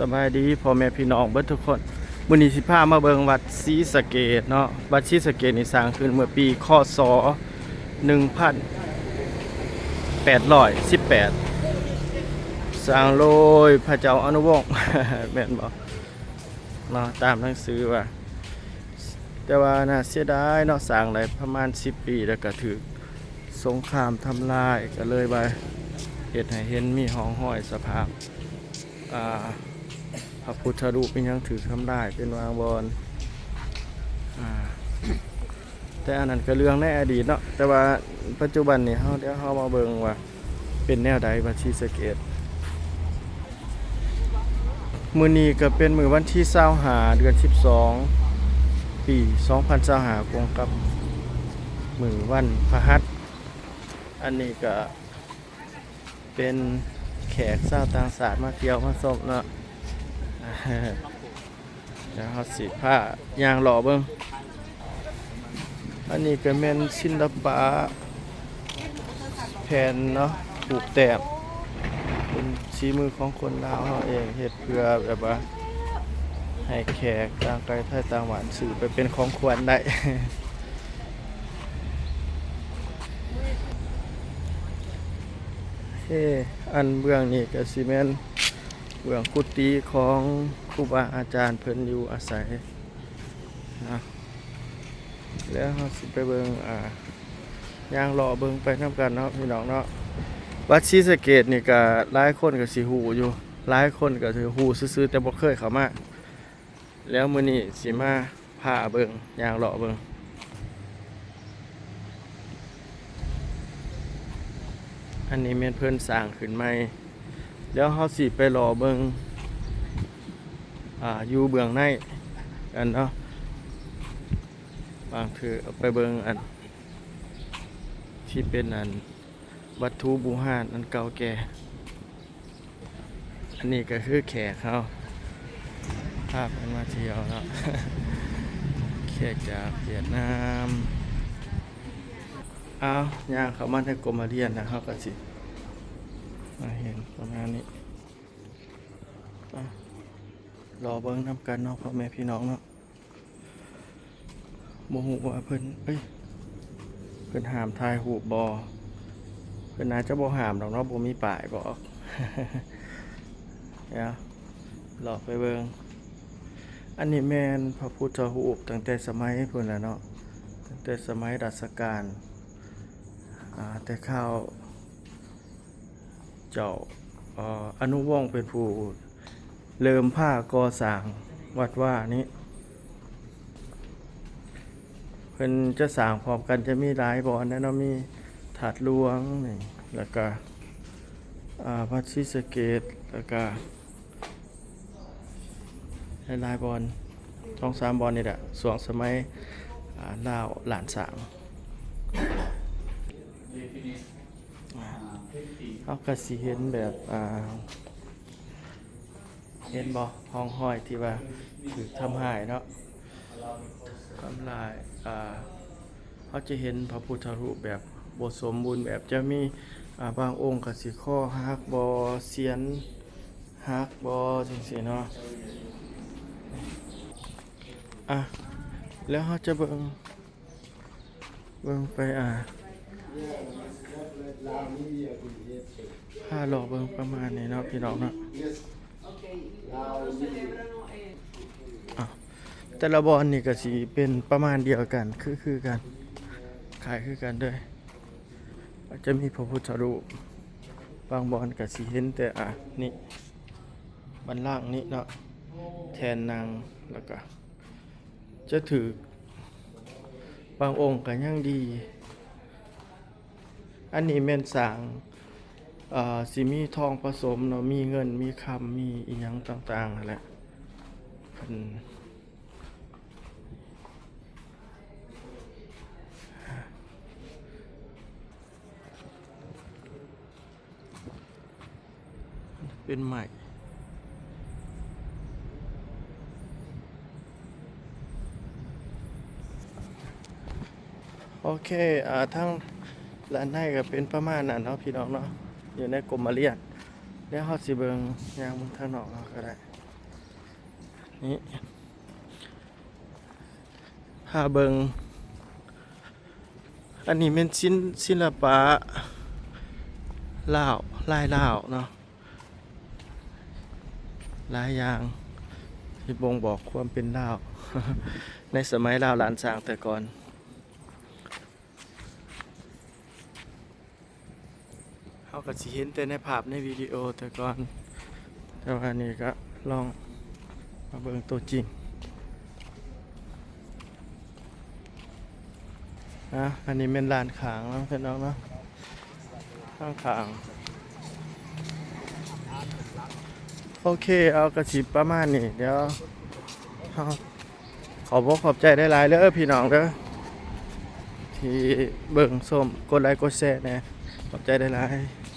ສະບາຍດີພໍ່ແມ່ພີ່ນ້ອງເບິດທຸກຄົນ. ມື້ນີ້ຊິພາມາເບິ່ງວັດສີສະເກດເນາະ. ວັດສີສະເກດນີ້ສ້າງຂຶ້ນເມື່ອປີ ຄ.ສ. ໜຶ່ງພັນແປດຮ້ອຍສິບແປດ ສ້າງໂດຍພະເຈົ້າອະນຸວົງ ແມ່ນບໍ່ເນາະ ຕາມໜັງສືວ່າ. ແຕ່ວ່າໜ້າເສຍດາຍເນາະ ສ້າງໄດ້ປະມານສິບປີ ແລ້ວກໍຖືກສົງຄາມທຳລາຍ ກໍເລີຍວ່າເຮັດໃຫ້ເຫັນມີຮ່ອງຮອຍສະພາບ ອ່າ ພະພຸດທະຮູບອີ່ຫຍັງຖືກທຳລາຍເປັນບາງບ່ອນ ອ່າ ແຕ່ອັນນັ້ນກໍເລື່ອງໃນອະດີດເນາະ. ແຕ່ວ່າປັດຈຸບັນນີ້ເຮົາ ດຽວເຮົາມາເບິ່ງວ່າເປັນແນວໃດວັດສີສະເກດ. ມື້ນີ້ກໍເປັນມື້ວັນທີຊາວຫ້າ ເດືອນສິບສອງ ປີສອງພັນຊາວຫ້າ ກົງກັບມື້ວັນພະຫັດ. ອັນນີ້ກໍ ເປັນແຂກຊາວຕ່າງຊາດມາທ່ຽວມາຊົມເນາະ. ດຽວເຮົາຊິພາຍ່າງເລາະເບິ່ງ. ອັນນີ້ກໍແມ່ນສິລະປະແຜ່ນເນາະ ຮູບແຕ້ມ ເປັນສີມືຂອງຄົນລາວເຮົາເອງ ເຮັດເພື່ອແບບວ່າໃຫ້ແຂກຕ່າງໄກໄທຕ່າງບ້ານຊື້ໄປເປັນຂອງຂວັນໄດ້. ເອີ ອັນເບື້ອງນີ້ກໍຊິແມ່ນເບື້ອງກຸຕິຂອງຄູບາອາຈານເພິ່ນຢູ່ອາໄສນະ. ແລ້ວເຮົາຊິໄປເບິ່ງ ອ່າ ຍ່າງເລາະເບິ່ງໄປນຳກັນເນາະ ພີ່ນ້ອງເນາະ. ວັດສີສະເກດນີ້ກໍຫຼາຍຄົນກໍຊິຮູ້ຢູ່ ຫຼາຍຄົນກໍຊິຮູ້ຊື່ໆ ແຕ່ບໍ່ເຄີຍເຂົ້າມາ. ແລ້ວມື້ນີ້ຊິມາພາເບິ່ງ ຍ່າງເລາະເບິ່ງ. ອັນນີ້ແມ່ນເພິ່ນສ້າງຂຶ້ນໃໝ່ ແລ້ວເຮົາຊິໄປເລາະເບິ່ງ ອ່າ ຢູ່ເບື້ອງໃນ ອັນເນາະ ບາງເທື່ອໄປເບິ່ງອັນທີ່ເປັນອັນວັດຖຸບູຮານອັນເກົ່າແກ່. ອັນນີ້ກໍຄືແຂກເຮົາ ພາເພິ່ນມາທ່ຽວເນາະ ແຂກຈາກຫວຽດນາມ. ອ້າວ ຍ່າງເຂົ້າມາໃນກົມມະລຽນນະ ເຮົາກໍຊິມາເຫັນປະມານນີ້. ອ່ະ ລໍເບິ່ງນຳກັນເນາະ ພໍ່ແມ່ພີ່ນ້ອງເນາະ. ບໍ່ຮູ້ວ່າເພິ່ນ ເອີຍ ເພິ່ນຫ້າມຖ່າຍຮູບບໍ່? ເພິ່ນໜ້າຈະບໍ່ຫ້າມດອກເນາະ ບໍ່ມີປ້າຍບອກ. ດຽວເລາະໄປເບິ່ງ. ອັນນີ້ແມ່ນພະພຸດທະຮູບຕັ້ງແຕ່ສະໄໝພຸ້ນລະເນາະ ຕັ້ງແຕ່ສະໄໝລາຊະການ ອ່າ ແຕ່ຄາວ ເຈົ້າ ເອີ ອະນຸວົງ ເປັນຜູ້ເລີ່ມພາກໍ່ສ້າງວັດວານີ້. ເພິ່ນຈະສ້າງພ້ອມກັນ ຈະມີຫຼາຍບ່ອນແຫຼະເນາະ ມີທາດຫຼວງນີ້ ແລ້ວກະ ອ່າ ວັດສີສະເກດ ແລ້ວກະ ຫຼາຍໆບ່ອນ ສອງສາມບ່ອນນີ້ແຫຼະ ຊ່ວງສະໄໝ ອ່າ ລາວລ້ານຊ້າງ. ເຮົາກໍຊິເຫັນແບບ ອ່າ ເຫັນບໍ່ ຮ່ອງຮອຍທີ່ວ່າຖືກທຳຮ້າຍເນາະ ທຳລາຍ. ອ່າ ເຮົາຈະເຫັນພະພຸດທະຮູບແບບບໍ່ສົມບູນແບບ ຈະມີ ອ່າ ບາງອົງກໍຊິຄໍຫັກບໍ່ ສຽນຫັກບໍ່ ຈັ່ງຊີ້ເນາະ. ອ່ະ ແລ້ວເຮົາຈະເບິ່ງ ເບິ່ງໄປ ອ່າ ພາເລາະເບິ່ງປະມານນີ້ເນາະ ພີ່ນ້ອງເນາະ. ອ່ະ ແຕ່ລະບ່ອນນີ້ກໍຊິເປັນປະມານດຽວກັນ ຄື ຄືກັນ ຄ້າຍຄືກັນເລີຍ. ຈະມີພະພຸດທະຮູບ ບາງບ່ອນກໍຊິເຫັນແຕ່ ອ່າ ນີ້ ບັນລັງນີ້ເນາະ ແທ່ນນັ່ງ ແລ້ວກໍຈະຖືກ ບາງອົງກໍຍັງດີ. ອັນນີ້ແມ່ນສ້າງ ເອີ ຊິມີທອງປະສົມເນາະ ມີເງິນ ມີຄຳ ມີອີ່ຫຍັງຕ່າງໆຫັ້ນແຫຼະ ເພິ່ນ ເປັນໄມ້. ໂອເຄ ອ່າ ທາງດ້ານໃນກໍເປັນປະມານນັ້ນເນາະ ພີ່ນ້ອງເນາະ ຢູ່ໃນກົມມະລຽນ. ດຽວເຮົາຊິເບິ່ງ ຍ່າງເບິ່ງທາງນອກເຮົາກໍໄດ້. ນີ້ ພາເບິ່ງ ອັນນີ້ແມ່ນສິນ ສິລະປະລາວ ລາຍລາວເນາະ ຫຼາຍຢ່າງທີ່ບົ່ງບອກຄວາມເປັນລາວ ໃນສະໄໝລາວລ້ານຊ້າງແຕ່ກ່ອນ. ເຮົາກໍຊິເຫັນແຕ່ໃນພາບໃນວິດີໂອແຕ່ກ່ອນ ແຕ່ວ່ານີ້ກໍລອງມາເບິ່ງຕົວຈິງ. ອ່າ ອັນນີ້ແມ່ນລານຂ້າງເນາະ ພີ່ນ້ອງເນາະ ຂ້າງໆ. ໂອເຄ ເອົາ ກໍຊິປະມານນີ້ ດຽວເຮົາ ຂອບອົກຂອບໃຈຫຼາຍໆເດີພີ່ນ້ອງເດີ ທີ່ເບິ່ງຊົມ ກົດໄລກົດແຊແດ່ ຂອບໃຈຫຼາຍໆ.